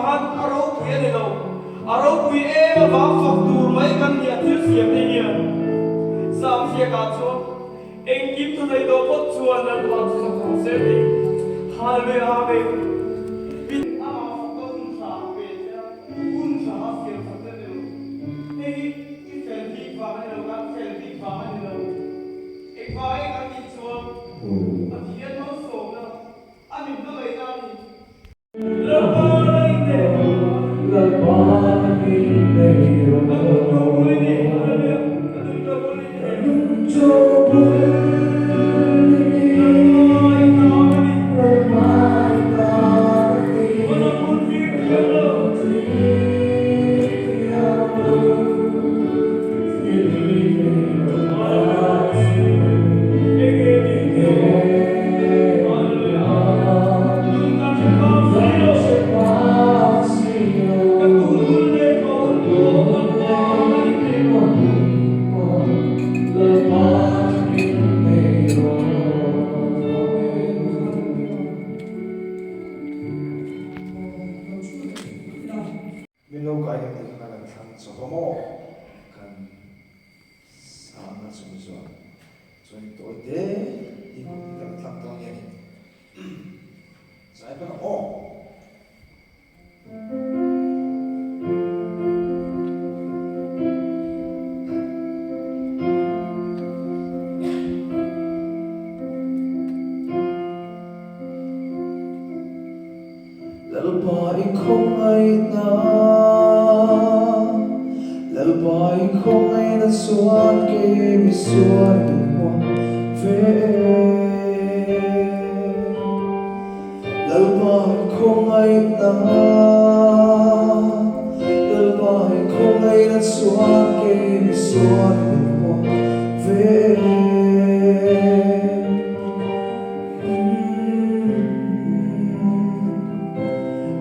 avang khan a ropui a ni lo. A ropui em avang fak tur mai kan nia thil siam te hian. Sam ziakah chuan engkim thu thei tawh phawt chuan Lalpa chu fak rawh se tih Hallelujah Amen. Amah fak ka hun tha pe che a, hun tha a siam sak che ni lo. Hei hi i fel bik vang a ni lo, kan fel bik vang a ni lo. Engvangin kan tih chuan Pathian malsawmna a min hmangaihna a ni. Min lo kai ang tih kha kan thlang chawp a maw? Kan sangna chung chuan chuan tawi te in kan thlang dawn nge ni? Zai pawn ang aw. Lalpa i khawngaihna, Lalpa i khawngaihna chuan kei misual min hmuah ve e. Lalpa i khawngaihna, Lalpa i khawngaihna chuan kei misual min hmuah ve e.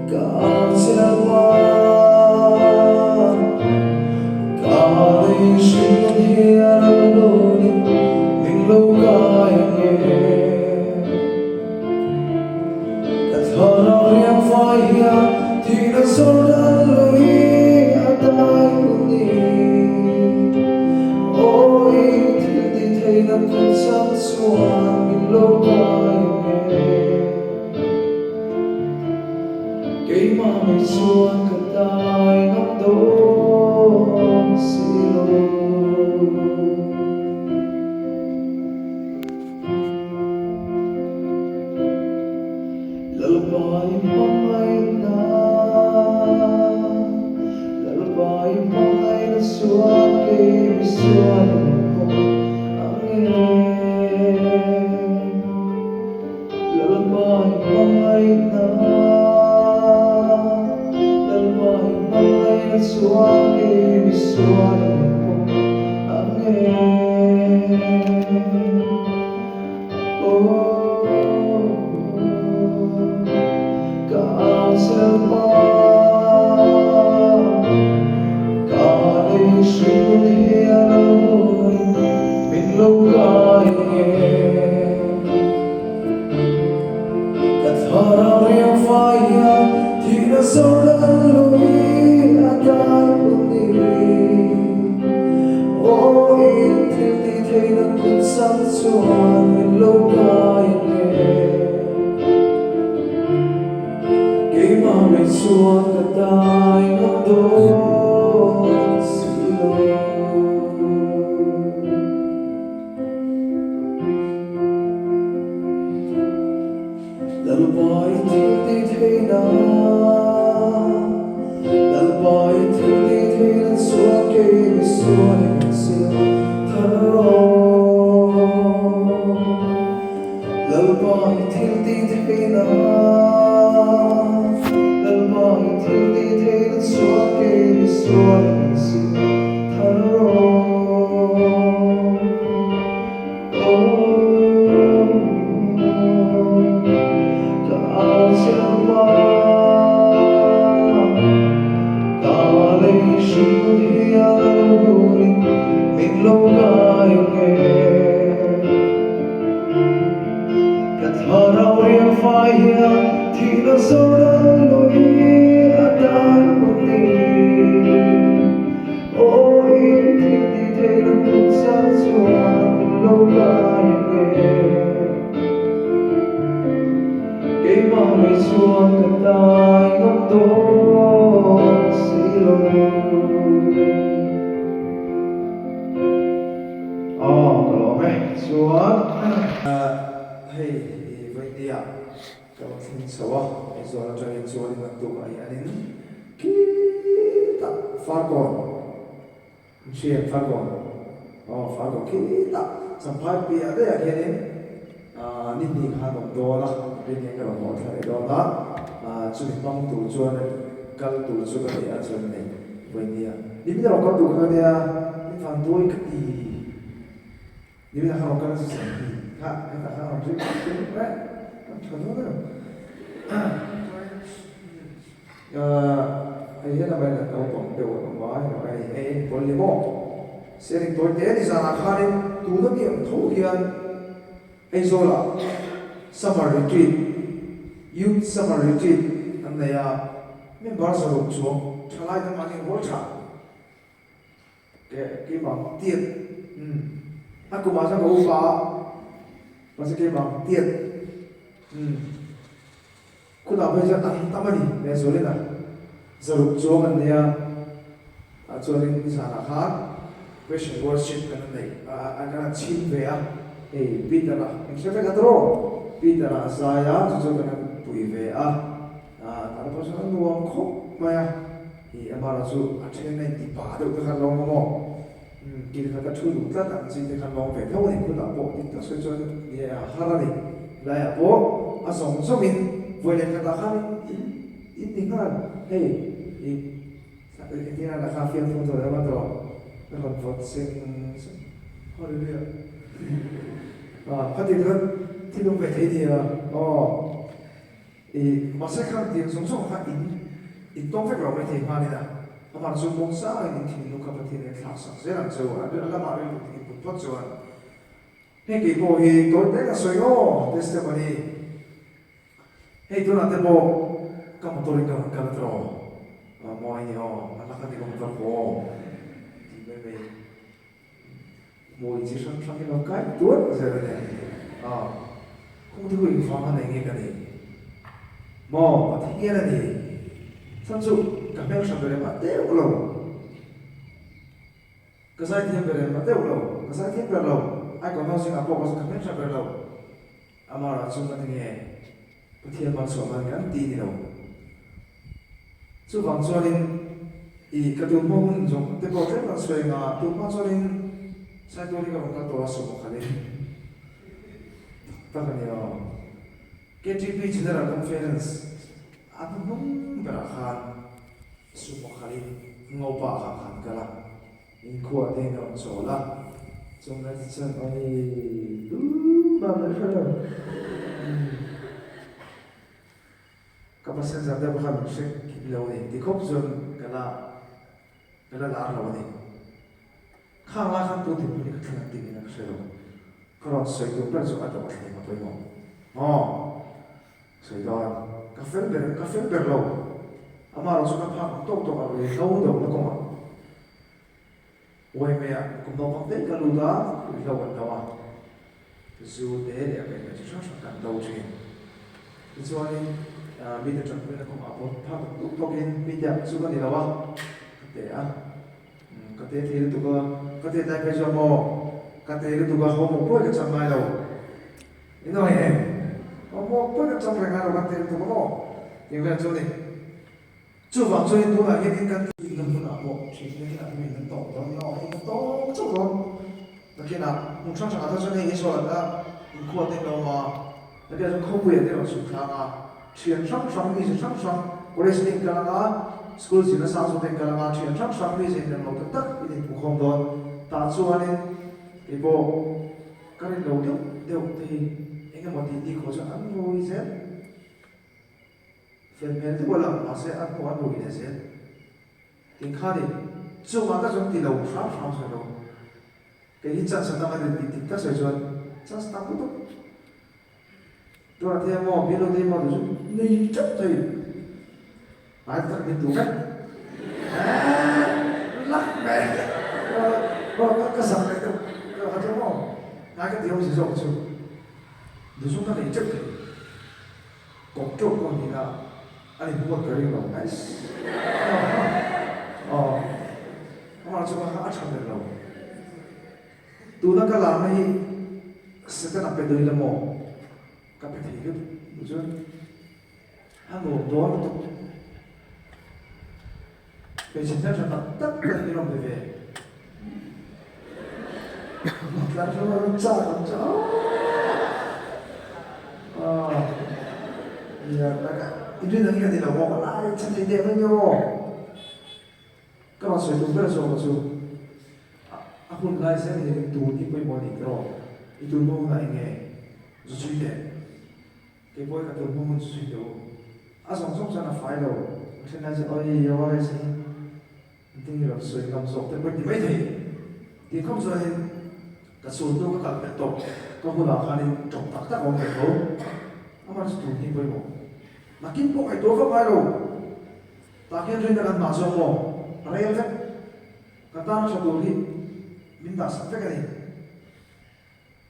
Ka au che Lalpa, ka lei hringnun hi a ral dawnin min lo kai ang e. Ka thlarau riang fai hian thihna Jordan lui a dai hun ni. Aw i thil ti theihna kun chang chuan min lo kai ang e. Keimah mai chuan ka dai ngam dawn si lo. Lalpa i hmangaihna, Lalpa i hmangaihna chuan kei misual min pawm ang e. Lalpa i hmangaihna, Lalpa i hmangaihna chuan kei misual min pawm ang e. Ka au chel pa, ka lei hringnun hi a lo min lo kai nge. Ka thlarau riang fai hian thihna Jordan lui a dai hun ni. Aw in thil ti theihna kut chang chuan min lo kai nge. Keimah mai chuan ka dai ngam dawn si lo. Lalpa i thil ti theihna, Lalpa i thil ti theihna chuan kei misual i min siam thar rawh. Lalpa i thil ti theihna, Lalpa i thil ti theihna chuan kei misual i min siam thar rawh. Aizawl atangin chuanin an tukah hianin khitah Farkawn, in hria em Farkawn? Aw Farkawn khitah Champhai piah daihah khianin ni hnih khan awm dawn a, rin hian ka rawn haw thla leh dawn a, chumi hmang tur chuan kal tur chu ka ni a chuan nei vawinia. Nimin erawh kal tur kha ka nia, min vanduai ka ti. Nimin a kha rawn kal chu sawi hi kha hetah khan rawn ring ring reng kan tha dawn em hei hian amah in a naupang deuh an awm a hei hei enkawl ni maw sharing tawi te ni zanah khanin tuna mi ang tho hian Aizawlah summer retreat youth summer retreat an nei a member zaruk chuang thalai dang mahni rual tha Ke keimah tiat umm a kumah chuan ka upa a mahse keimah tiat umm khutah phei chuan an tam a ni Lehzualin a zaruk chuang an nia tah chuanin nizanah khan question worship kan nei a kan han chhim ve a hei Peter-a eng hre vek a tawh Peter-a a zai a chu chu kan han pui ve a tah pawh chuan a nuam khawp mai a. I amara chu a then a inti pah deuh te khan lawm a maw? Umm kil khat a thu duh tlat ang chi te khan lawm ve tho a ni khutah pawh dik tak sawi chuan ni a har a ni. Helaiah pawh a zawng zawngin vawi leh khatah khan in in ni nghal hei i engtin a la kha fiamthu tawh deuh a tawh ka rawn vawt seng seng hallelujah ah khati khan thil awm ve thei nia aw. I mahse khan tiang zawng zawng kha in in tawng vek lo mai thei hmanin a, amah chu kawng sangin in thinlung kha Pathian in thlak sak zel ang che u, a lamah rilru in put phawt chuan hei kei pawh hi tawi tek a sawi aw testimony hei tunah te pawh ka motor in ka rawn kal a tawh aw mawi ni aw a lak a ni ka motor pawh aw tih mai mai. Hmui chi hrang hrang hi lo kai tuar zel a nia. Aw, kawng thu in vang a nei nge ka ni? Maw, Pathian a ni. Chhan chu ka hmeltha ber em a deuh lo. Ka zaithiam ber em a deuh lo. Ka zaithiam ber lo. Icon ho zingah pawh ka hmeltha ber lo. Amara chu ka ti nge? Pathian malsawm nan kan ti ni lo. Chuvang chuanin i ka tun hma hun zawng te pawh tlem kan sawi anga, tun hma chuanin Saitual hi ka rawn kal tawh a, sawm khalin tak tak a ni aw. KTP General Conference a hnuhnung berah khan sumo khalin Ngopa kha ka han kal a. Inkhua te in a rawn chawl a, chung lai te chuan awii tumah an hre lo. Ka passenger te pawh khan min hre kim lo a ni, ti khawp chuan ka la ka la lar lo a ni. Khang lai khan tu dinhmun hi ka thleng ang tih in ka hre lo. Ka rawn sawi tur ber chu a dawh thleng a pawimawh. Maw? Sawi dawn, ka fel ber ka fel ber lo. Amaherawhchu ka phak ang tawk tawk a rui hlo deuhna kawngah Uaimea kum naupang daih ka lut a, rui hlo kan do a, zu te leh a kaihhnawih chi hrang hrang kan do thin. Tichuanin mite tanpuina kawngah pawh phak ang tawk tawkin mite ang chu ka ni lo a, ka te a, ka te thei lutuk a, ka te tlai phei chuan maw ka te lutuk a, homework pawh hi ka chang ngai lo. Eng nge? Homework pawh hi ka chang reng ngai lo, ka te lutuk a maw? Tih vel chu a ni. Chuvang chuanin tunah hianin kan inna hmunah pawh thihna kinah hian min tawk dawn nia aw, in tawk chauh dawn. Nakinah hmun hrang hrangah te chuan hei Israel an a inkhua te an lo awm a, nakinah chuan khawpuiah te rawn chhuk thlang a, thian hrang hrang mi chi hrang hrang college te inkal anga, school zirna sang zawk te inkal anga, thian hrang hrang mi zin lem lo tak tak in inhmukhawm dawn. Tah chuanin keipawh ka rin lo deuh deuh te hi eng emaw tih ni khawh chuan an rui zel. Fel hmel deuh a lang, mahse a hnu a nui leh zel. Tin kha ni, chungah ka chuan ti lo hram hram sawi lo. Kei hi chance a tam a ni tih dik tak sawi chuan chance tam lutuk. Tunah te emaw, bialnu te emaw duh chu nei teuh thei. Hnai tak min duh vek. Eeh, lak mai. Ka zak leh deuh. Ka ti maw? Hnai ka ti awm si zawk chu. Duh chu ka nei teuh thei. Kawp teuh pawh ni la a ni huat ka ring lo ais aw amah chu kha a tha ber lo tuna ka lam hi Satan a pe dui la maw ka pe thei lut duh chuan A nuam dawn lutuk. Hmeichhe hmeltha tak tak te an inawm ve ve. Tlar hlu a rawn chak ang chu aw. Nia, i rin ang hi ka ni lo maw? Ka lai chhe thei teh mai nia aw. Ka rawn sawi tum ber zawk chu a hun lai zel hian tun hi pawimawh a ni tiraw? I tun hma hunah eng nge zu chhui teh? Kei pawh hi ka tun hma hun chu chhui teh u. A zawng zawng chuan a fai lo. A then lai chuan awi ORS hi engtin nge rawn sawi ngam zawk te pawh i ti mai thei. Tih khawp chuanin ka chhun hnu ka kal hmel tawp ka hunah khanin tawp tak tak a awm ve tho. Amah chu tun hi pawimawh. Nakin pawh ngaihtuah vak ngai lo. Tah hian rinna kan hmah zawk maw? A rel vek. Ka tan tha tur hi min dah sak vek a ni.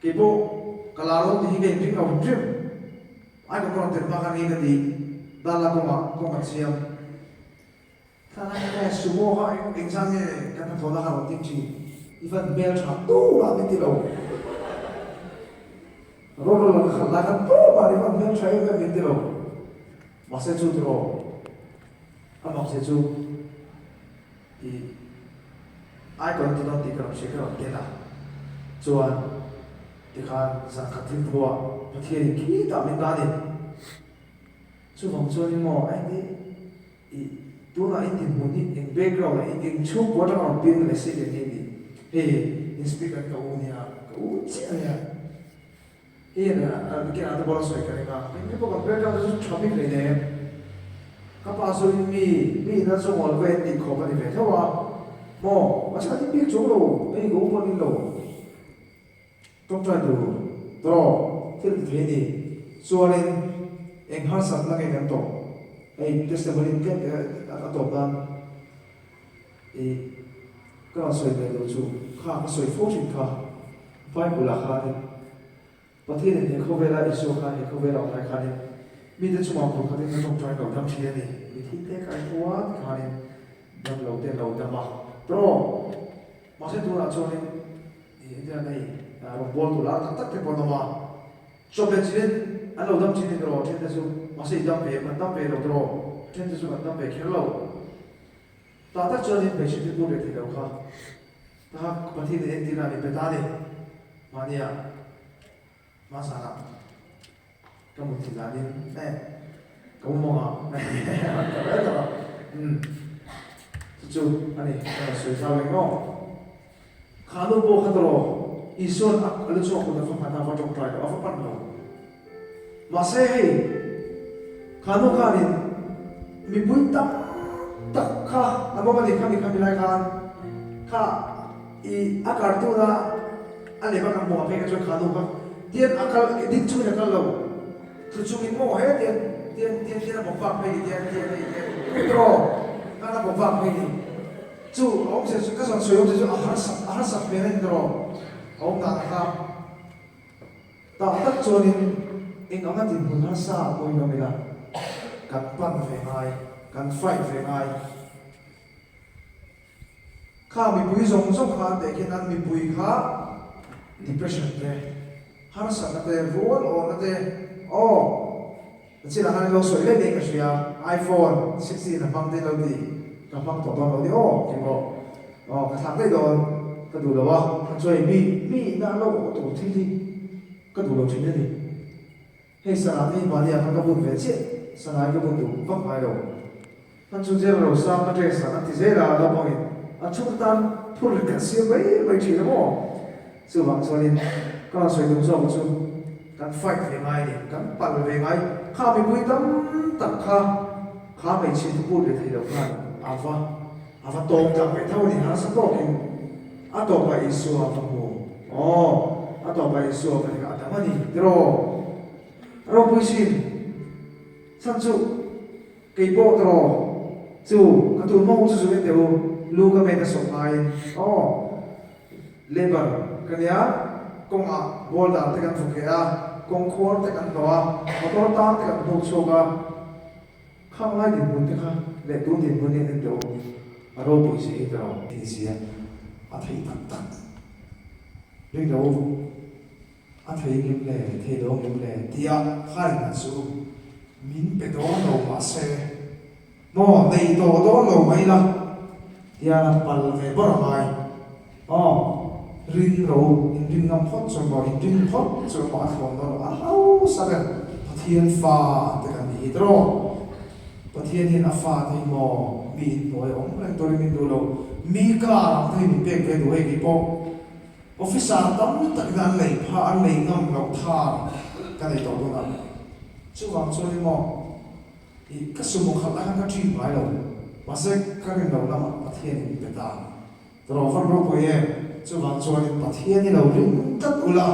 Kei pawh ka la rawn tih hi ka inring lo hrim hrim. Ai ka rawn tel hma khan nge ka ti dan la kawngah kawng kan siam. Thlan a nge sumo kha eng zan nge kan hnathawhna kha rawn ding thin. I van hmel tha tu lah min ti lo. Rawn rawn ka khalh lai khan tu mah i van hmel tha em em min ti lo. Mahse chu tiraw a mak zia chu i icon ti dawn tih ka rawn hria ka rawn ken a, chuan tikhan zan khat thil phuah Pathianin khitah min dah a ni. Chuvang chuanin maw a engti i tunah in dinhmun hi eng background ah eng chhungkua atanga rawn piang leh se tih ang nge ni hei in speaker ka u nia ka u chiah a nia. Hei a ke ah te bawla sawi ka ring a, engti pawh kan background te chu tha bik hlei nem. Ka pa chu in mi, mi in a chungawl ve tih khawp a ni ve tho a, maw a chhan in bik chung lo, hei ka u pawn in lo tawngtai tur tawh thil ti thei a ni. Chuanin eng harsatna nge kan tawh, hei testimony tlem te a tawp nan. I ka rawn sawi ve lo chu kha ka sawi fo thin kha. Bible ah khanin Pathianin he khawvela Isua khan he khawvela awm lai khanin mite chungah kawr khatin ka tawngtai lo dam thin a ni. Mithi te kai tho a ti khanin dam lo te lo dam a. Tawh mahse tunah chuanin i entirah nei rawngbâwl tur lar tak tak te pawh an awm a. Chawp leh chilin an lo dam thin a ni tawh then te chu mahse i dam ve em? Kan dam ve lo tawh then te chu kan dam ve kher lo. Tah tak chuanin hmeichhe te pur leh thei lo kha ta Pathian in entir a min pe ta a ni. Mahnia hma zanah ka mut thil danin eh ka mu mawng a ka rel tak a umm chu chu a ni ka rawn sawi zau eng maw. Kha nu pawh kha tawh Isua'n a lu chhuak kut a va nghat a va tawngtai lo a va pan lo. Mahse hei kha nu khanin mipui tam tak kha an awm a ni khami khami lai khan kha i a cartoon a a lem a kan hmuh ah phei kha chuan kha nu kha tian a kal ding chungin a kal lo thlu chungin maw he tian tian tian tian a bawk vak phei ni tian tian hei tian tiraw khan a bawk vak phei ni. Chu a awm zia chu ka zawn sawi awm zia chu a harsak a harsak hmel a ni tawh a awm dan kha tah tak chuanin eng anga dinhmun harsa pawhin awm ila kan pan ve ngai kan fight ve ngai kha mipui zawng zawng kha an teh khian an mipui kha depression te harsatna te rual awhna te aw A chinah khan lo sawi leh daih ka hria, iPhone 16 a hmang te lo ti, ka hmang tawh dawn lo ni aw tih pawh aw ka thlak daih dawn, ka duh lo a, a chuai mi mi ina lo awh tur thil hi ka duh lo thin a ni. Hei sana te hi mahni ah khan ka bun ve chiah, sana hi ka bun duh vak ngai lo. An chu zel lo sang ka dress ah an ti zel a, naupangin an chhungte tan phur rit kan siam mai mai thin a maw? Chuvang chuanin ka rawn sawi tum zawk chu kan fight ve ngai a ni, kan pal ve ngai. Kha mipui tam tak kha kha hmeichhia chu put ve thei lo khan a va a va tawng tlang ve tho a ni, harsa tawkin a tawpah Isua a va hmu. Aw, a tawpah Isua va nih kha a dam a ni tiraw? Ropui sin chhan chu. Kei pawh tawh chu ka tun hmawng chu zu en teh u, lu ka met a sawm ngaiin aw labour ka nia, kawngah boulder te kan vuk leh a, kawng khuar te kan hnawh a, motor tang te kan hnuk chhuak a, khang lai dinhmun te kha leh tun dinhmun hi an en teh u, a ropui zia hi tawh tih zia a theih tak tak ring lo a thei ngem le, thei lo ngem le tia kha rin han su. Min pe dawn lo mahse maw nei tawh dawn lo mai la tian a pal ve bawrh a ngai aw rin ro in rin ngam phawt chu maw in rin phawt chu maw a thlawn dawn lo a hausa ber Pathian fa te kan ni hi tawh Pathian hian a fa te hi maw mi in hnuai awm reng turin min duh lo mi kar ang te hi min pek ve duh hei kei pawh Officer tam takin an lei pha, an lei ngam loh thar ka nei tawh dawn a. Chuvang chuan i maw, i ka sumo khalh lai khan ka treat ngai lo. Mahse ka rin loh lamah Pathianin min pe ta. Tawrh van ropui em? Chuvang chuanin Pathian i lo ring tlat ula,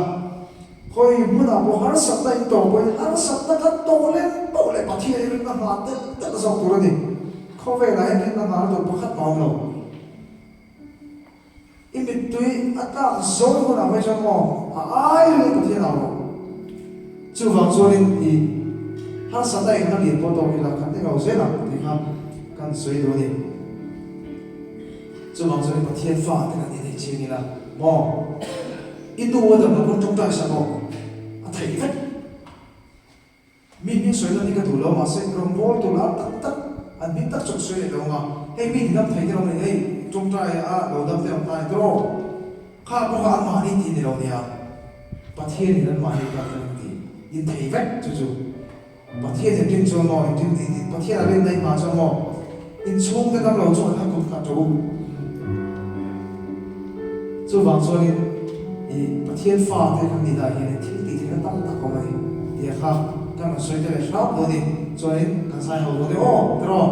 khawi hmunah pawh harsatna in tawh pawhin harsatna kan tawh lem poh leh Pathian i rinna nghah tel tel zawk tur a ni. Khawvelah hian rinna nghahna tur pakhat mah a awm lo. I mittui a tlak zawng hunah mai chuan maw a ai ringin Pathian au rawh. Chuvang chuanin i harsatna eng a lian pawh tawk ila kan englo zel ang tih kha kan sawi duh a ni. Chuvang chuanin Pathian fa te kan inei chiang ila maw i nu a dam lo pawn tawngtai sak aw a theih vek. Mi hming sawi lan hi ka duh lo, mahse rawngbâwl tur lar tak tak an hming tak chu ka sawi leh lo ang a, hei mi tidam thei te lo ni, hei tawngtai a lo dam te awm ta ni tawh, kha pawh kha anmahni tih ni lo nia, Pathianin anmahni kha a ring tih in thei vek chu chu Pathian in rin chuan maw, in rin Pathian a rinna i hma chuan maw, in chhungte dam lo chu an ha kut nghat ṭawh u. Chuvang chuanin i Pathian fate kan nih dah hianin thil tih theihna tam tak awm a ni tih kha kan rawn sawi te leh hrang dawn a ni. Chuanin kan zai ho dawn e aw tiraw.